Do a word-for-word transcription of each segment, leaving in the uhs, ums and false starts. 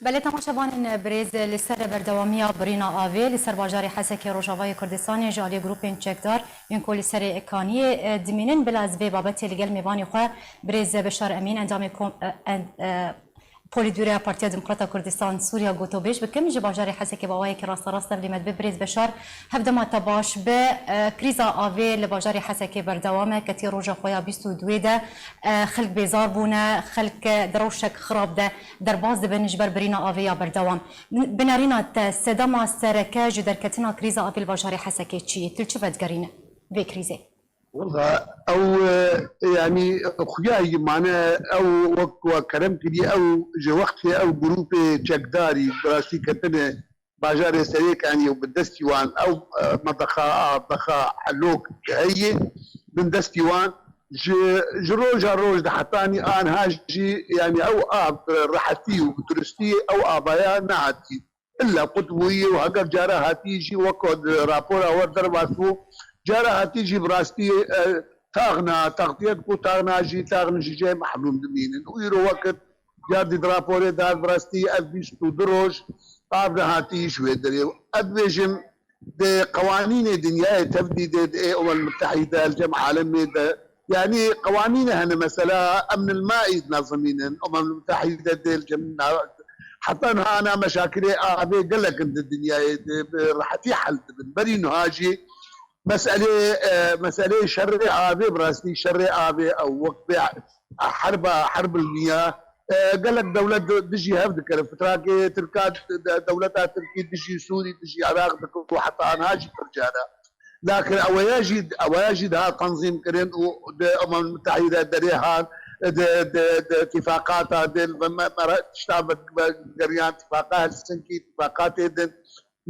Belê, temaşevanên birêz, li ser berdewamiya birîna avê li ser bajarê Hesekê Rojavayê Kurdistanê ji aliyê grûpên çekdar yên ku li serê kaniyê, e, dimînin, bila ez vê babetê li gel mêvanê xwe birêz Beşar Emîn, endamê kom-, e, en-, e, Polîdûrê ya Partiya Demokrata Kurdistan Sûriya gotobêj bikim. Ji bajarê Hesekê bi awayekî rasterast tevlî me dibe. Birêz Beşar, hevdema te baş be. E, krîza avê li bajarê Hesekê berdewam e. Ketiye roja xwe ya bîst û duyê de, e, xelk bêzar bûne, xelk, e, di rewşek xirab de derbas dibin ji ber birîna avê ya berdewam. Binerîna te, sedema sereke ji derketina krîza avê li bajarê Hesekê çi ye? Tu li çi vedigerîne vê krîzê? Wala ew, e, yanî xuya yî mane ew wek we kerem kiriye ew ji wextê ew grûpê çekdarî bi rastî ketine bajarê Serêkaniyê û bi destî wan ew, e, medexa, avdexa, helok heye bin destî wan. Ji, ji roja roj de hetanî anha jî, yanî ew av bi rehetî û bi durustî ew avaya nehatî. Illa qut bûyî û heger cara hatî jî wek di rapora we dervat bû, cara hatî jî bi rastî, e, taxna, textiyet ku taxna jî taxn ji cê mehrûm dimînin. Û îro wekit Car dî di raporê de bi rastî ev bîst û du roj av nehatî ji wê derê. Ez dibêjim, di qewanînê dinyayê tevdî de, di ê Umem Mutehîde, li cem alemê de, yanî qewanîne hene mesela emn el maî dinezimînin, Umem Mutehîde dê li cem na-, heta niha ana meşakilê avê gelek in di dinyayê de bi rehetî hel dibin. Berî niha jî meselê, e, meselê şerê avê, bi rastî şerê avê ew wek bê herba, herb el miya, e, gelek dewlet di-, dijî hev dikir. Fitrakê Tirka, de-, dewleta Tirkî dijî Sûrî, dijî Iraq dikir û heta anha jî pir cara. Lakin eweya jî, eweya jî daha tanzîm kirin û di Umem Mutehîde derê han, di, di, di tifaqata, di me-, me-, tişta ve-, ve-, geriyan tifaqa Helsinkî, tifaqatê din.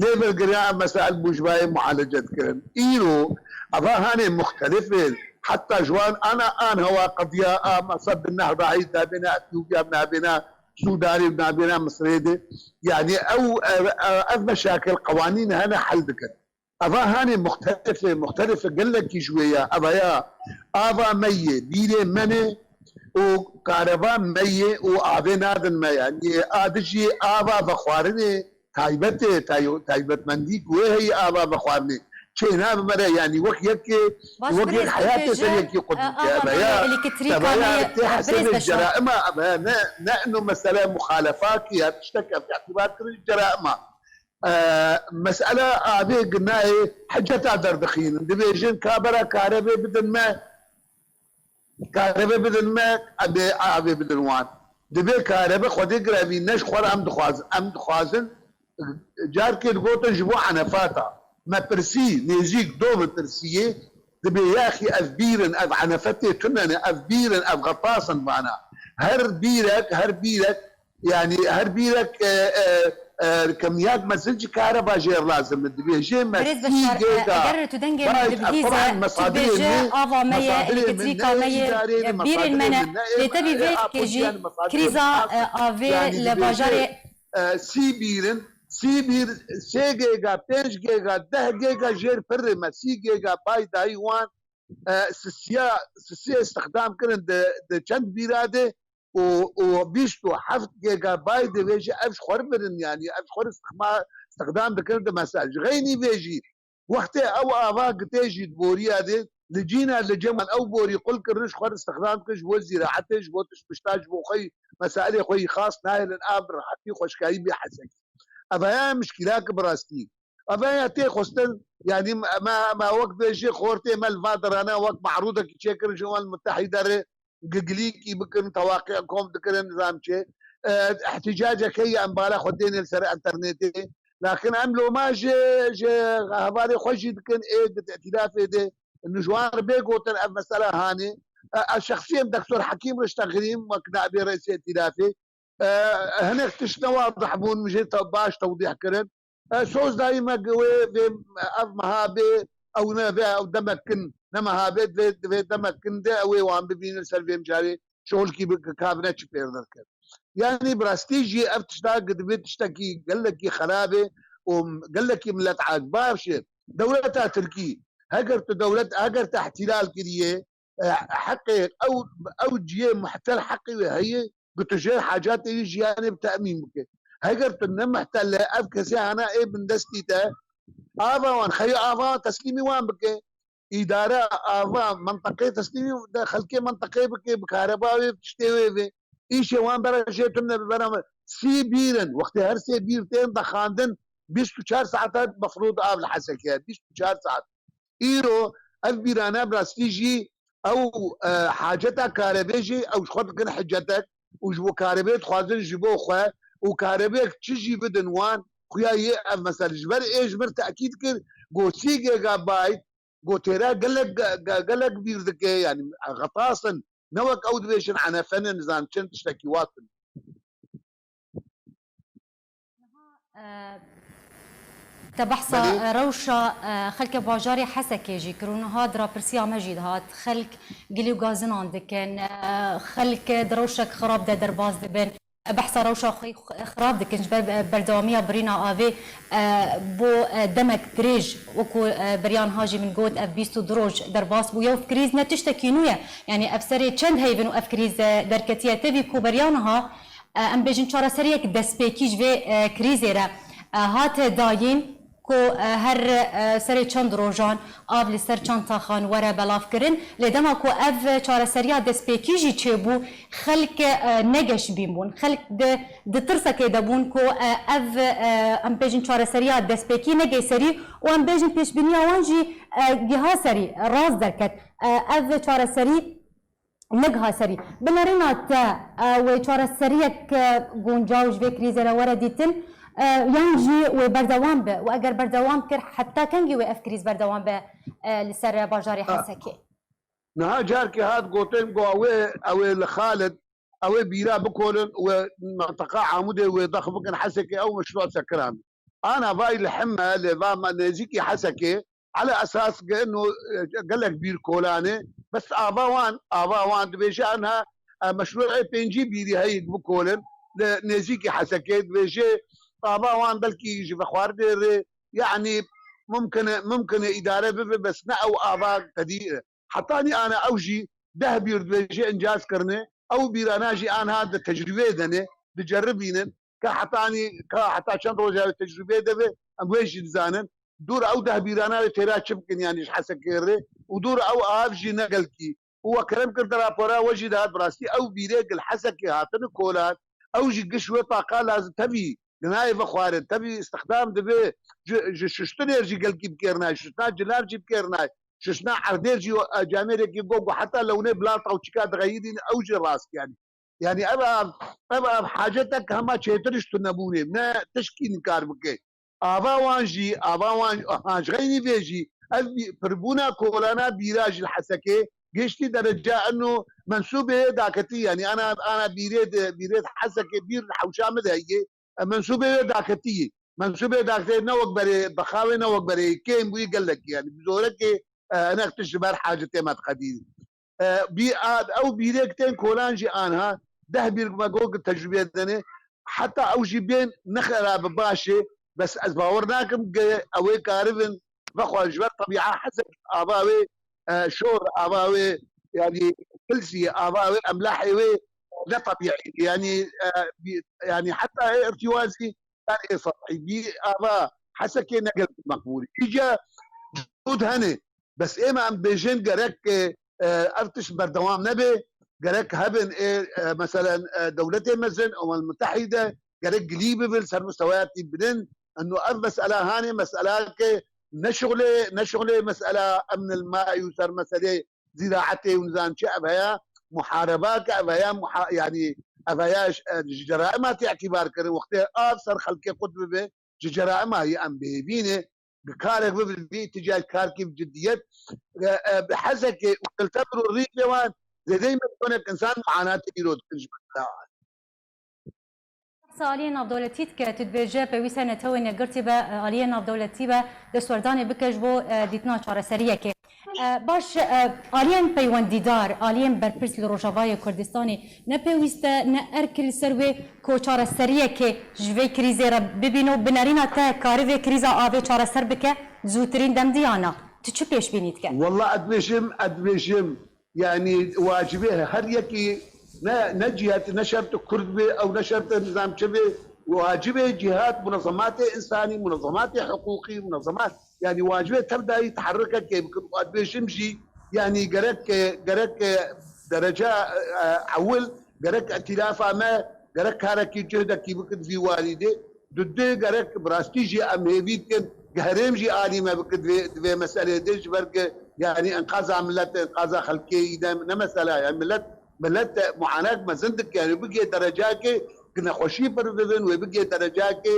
Lê vegeriya ev mesail bû ji bayê mualece dikirin. Îro eva hanê muxtelif in. Heta ji wan ana an hewa qediya a mesela di Nehrayî nabêna Etiyopya, nabêna Sûdanê û nabêna Misirê de. Yanî ew, ev, ev, ev meşakil qewanîn hene hel dikin. Eva hanê muxtelif e, muxtelif e gelekî ji wê ya. Eva ya ava me ye, bîrê me ne û kareva me ye û avê nadin me. Yanî a dijî ava vexwarinê, taybet e, tay-, taybetmendî ku wê heyî ava vexwarinê. Çênabe me re, yanî wek yekê, Baş wek birêz, yek tu heyatê bêje, ser yekî qut e, dike. Ava me ye, elektrîka me ye, tê e, hesabê birêz Beşar. Ceraima, eve ne, ne ino mesele muxalefakî ya tiştek ev îtibar kirin ceraima. E, mesele avê ginayê heceta derdixînin. Dibêjin ka bera karebê bidin me, Karebe bidin me, em ê avê bidin wan. Divê karebe Xwedê girevî ne ji xwe re em dixwazin. Em dixwazin, carkê digotin ji bo enefata. Me pirsî, nêzîk do min pirsiyê, dibê yaxî ev bîr in, ev enefetê tune ne, ev bîr in, ev xetas in vana. Her bîrek, her bîrek Yanî her bîrek, e, e, e, kemiyat mezin ji kareba jê re lazim e. Dibêjê me Birêz sî Beşar, e, gêga eger tu dengê min bay, dibihîze, taban, tu mesadirê bêje, min, ava me ye, mesadirê min, elektrîka ne me ye, îdarê ne, e, bîrên me ne. Mesadirê min, ne, Lê te vî e, vê a kê jî poşiyan mesadirê krîza, min, e, avê yanî li dibêjê, bajarê e, sî bîr in, sî bîr, sê gêga, pênc gêga, deh gêga jêr pirrê me, sî gêga bay dayî wan, e, sisiya, sisiya îstixdam kirin di, di çend bîra de, û, û bîst û heft gigabayt divê ji ev ji xwe re birin, yanî ev ji xwe re istixma-, istixdam dikin di mesaj. Xeynî vê jî, wextê ew ava gitê jî di boriya de, li cîna li cem wan ew borî qul kirin, ji xwe re istixdam dikin, ji bo zîraetê, ji bo tişt pişta, ji bo xwe yî, mesailê xwe yî xas nahêlin, av bi rehetî xweşkayî bê Hesekê. Ev heye mişkîlak bi rastî. Ev heye tê xwestin, yanî me, me wek vê jê xortê me li va derana wek me'rûdekî çêkirin ji Umem Mutehîde re, gigilîkî bikin, tewaqî kom dikirin, nizam çi. E, îhtîcacek heye em bala xwe dêne li ser enternetê. Lakin em loma ji, ji hevalê xwe jî dikin, ê di îtîlafê de, nijwar bê gotin ev mesela hanê. E, ez şexsî em Doktor Hekîm Rişte Xirîm wek nabê reîsê îtîlafê. E, hinek tişt ne wadih bûn, min jê te baş tewdîh kirin. E, soz dayî me wê, vê, ev meha bê, ew ne vê, ew demek kin, ne meha bê, divê, divê demek kin de, ew ê wan bibînin ser vê mijarê, şolkî bi, kavine çi pêr derket. Yanî bi rastî jî ev tişta, divê tiştekî gelekî xerabê û gelekî millet a-, baş e. Dewleta Tirkî, heger tu dewlet, heger te îhtîlal kiriye, e, heqê ew, ew cihê muhtel heqê wê heye, ku tu jê hacatê wî jiyanê bi te'mîn bike. Heger tu ne muhtel e, ev kesê hana ê bindestî te, ava wan, xeya ava wan teslîmî wan bike. Îdare ava menteqê teslîmî de xelkê menteqê bike, bi kareba wê, tiştê wê vê. Îşê wan bera jê tune bi bera me. Sî bîr in. Wextê her sê bîr tên dexandin, bîst û çar saeta mefrûd av li Hesekê ye. Bîst û çar saet. Îro ev bîrane bi rastî jî ew, e, haceta karebê jî ew ji xwe dikin hicetek û ji bo karebê dixwazin ji bo xwe û karebêk çi jî bidin wan, xuya yê ev mesele. Ji ber ê ji mir tekîd kir, go sî gigabayt, go têra gelek, ge-, ge-, gelek bîr dike, yanî xetas in, ne wek ew dibêjin enefe ne nizam çend tiştekî wat in. Niha, e, te behsa, Belê. e, rewşa, e, xelkê bajarê Hesekê jî kir û niha di rapirsiya me jî dihat. Xelk gilî û gazinan dikin, e, xelk di rewşek xirab de derbas dibin. E, behsa rewşa xwe xirab dikin. Ji ber, e, berdewamiya birîna avê, e, bo, e, demek dirêj, wekû, e, beriya niha jî min got, ev bîst û du roj derbas bûye û krîz ne tiştekî nû ye. Yanî ev serê çend heyvin û ev krîz, e, derketiye. Tevî ku beriya niha, e, em bêjin çareseriyek destpêkî ji vê, e, krîzê re, e, hate dayîn ku, e, her, e, serê çend rojan av li ser çend taxan were belavkirin. Lê dema ku ev çareseriya destpêkî jî çêbû, xelk, e, ne geşbîn bûn. Xelk di, di tirsekê de bûn ku, e, ev, e, em bêjin çareseriya destpêkî negey serî û em bêjin pêşbîniya wan jî, e, giha serî, rast derket. E, ev çareserî Nigiha serî. Bi nerîna te, e, wê çareseriyek, e, guncaw ji vê krîzê re were dîtin, e, yan jî wê berdewam be? Û eger berdewam kir, heta kengî wê ev krîz berdewam be, e, li ser bajarê Hesekê? Niha carkê hat gotin, go ew ê, ew ê li Xalid, ew ê bîra bikolin, wê menteqa Amûdê wê dex bikin Hesekê, ew meşru sekiran. Ana vay li Hime, li va me nêzîkî Hesekê, Ala esas ke ino, e, gelek bîr kolanê, bes ava wan, ava wan dibêje, anha, e, meşruê pêncî bîrî heyî bikolin, li nêzîkî Hesekê dibêje, ava wan belkî ji vexwarinê rê, yanî mumkin e, mumkin e îdare bibe, bes ne ew ava tedî, e, hetanî ana ew jî deh bîr dibêje incaz kirine, ew bîrana jî anha di tecrûbeyê de ne, diceribînin, ka hetanî, ka heta çend roja wê tecrûbeyê de be, em wê jî dizanin. Dûr ew deh bîrana wê têra çi bikin, yanî ji Hesekê re û dûr ew av jî ne gelkî. Û we kerem kir di rapora we jî dihat, bi rastî ew bîrê gil Hesekê hatine kolan, ew jî giş wê taqa lazim tevî, dinayê vexwarin, tevî îstixdam dibe, ji, ji şiştinê jî gelkî bikêrnay, şiştina cilav jî bikêrnay, şiştina erdê jî, e, camêrekî go, go heta lewnê bila tawçîka dixeyidîn, ew jî rast yanî. Yanî ev av, ev av hacetek hema çêtir ji tunebûnê, ne tişkî nikar bike. Ava wan jî, ava wan, ha, ji xeynî vê jî, ev bî-, pirbûna kolana bîra jî li Hesekê, giştî dereca eno mensûbê daketî, yanî ana, ana bîrê de, bîrê de Hesekê bîr li hewşa min de heye, e, mensûbê wê daketî ye. Mensûbê daketî ne wek berê, bexawê ne wek berê, kêm bûyî gelekî, yanî bi zorekê, e, hinek tişt ji ber hacetê me diqedînin. E, bî-, a-, ew bîrêk tên kolan jî anha deh bîr me got tecrûbeyê dene. Heta ew jî bên ne xerabe baş e. Bes ez bawer nakim ke ew ê karibin vexwe ji ber tebîa Hesek ava wê, e, şor ava wê, yanî pilsî ava wê, emlahê wê ne tebîî. Yanî, e, bî-, yanî heta ê irtîwazî ê sehî bî ava Hesekê ne gelek meqbûl. Îca cihûd hene. Bes ême em bêjin gerek, e, e, ev tişt berdewam nebe. Gerek hebin ê, e, meselen, e, dewletê mezin, Umem Mutehîde, gerek gilî bibin ser mustewayatî bilind. Eno ev mesela hanê, mesela ke ne şuxlê, ne şuxlê mesela emnil maî û ser meselê zîraetê û nizam çi ev heya, muhareba ke ev heya, muha-, yanî ev heya ji, e, ji ceraima tê îtîbar kirin. Wextê av ser xelkê qut bibe, ji ceraima yê em bêhêvî ne, bi karek bibe, bi îtîcayek karkî bi ciddiyet, e, e, bi Hesekê û Kilteber û rîfê wan zêdeyî milyonek însan muanatê îro dikin ji ber. Behsa aliyên navdewletî dike, tu dibêje pêwîst e netewên yekgirtî be, aliyên navdewletî be, destwerdanê bike ji bo, e, dîtina çareseriyekê. E, baş, e, aliyên peywendîdar, aliyên berpirs li Rojavayê Kurdistanê ne pêwîst e, ne erk li ser wê ku çareseriyekê ji vê krîzê re bibîne û bi nerîna te karî vê krîza avê çareser bike zûtirîn dem diyana. Tu çi pêşbînî dike? Walla ez dibêjim, ez dibêjim, Yanî wacibê her yekî ne, ne cihet, ne şert Kurd be, ew ne şert nizam çi be, Wacibê cîhat, munezematê însanî, munezematê hiqûqî, munezemat, yanî wacibê tev dayî teherrukekê bikin. Û dibêjim jî, yanî gerek, gerek dereca, e, ewil, gerek îtîlafa me, gerek karekî, cuhdekî bikin vî warî de. Dudê gerek bi rastî jî em hêvî dikin, herêm jî alî me bikin di vê, di vê meselê de, ji ber ku, yanî, enqaza milet, enqaza xelkê î de ne mesela, yanî, milet, milet muanek mezin dike, yanî, bigê derecakê ku nexweşî pir bibin, wê bigê derecakê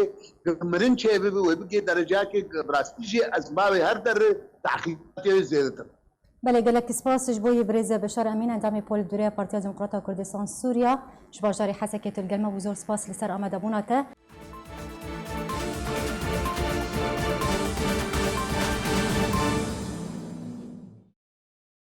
ku mirin çê bibe, wê bigê derecakê ku bi rastî jî ez ma wê her derê tahqîqatê wê zêdetir. Belê, gelek spas ji bo yê birêz Beşar Emîn, endamê Polîtbûroya Partiya Demokrata Kurdistan Sûriya ji bajarê Hesekê, tu li gel me bû, zor spas li ser amadebûna te.